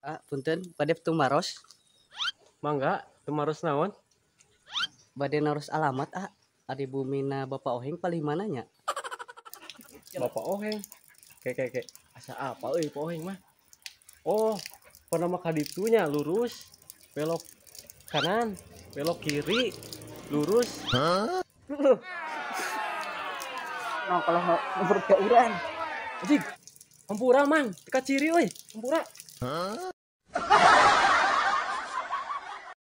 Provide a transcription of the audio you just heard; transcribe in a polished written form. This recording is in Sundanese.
Ah, punten, bade tumaros. Mangga, tumaros naon? Bade naros alamat, ah. Ari bumina Bapak Oheng palih mana nya? Bapak Oheng. Kayak asa apa euy Pak Oheng mah? Oh, pernah mah kaditu nya lurus, belok kanan, belok kiri, lurus. Hah? Nah, kalau nomor gauran. Anjing. Hampura, Mang. Teka ciri euy, hampura. Hah?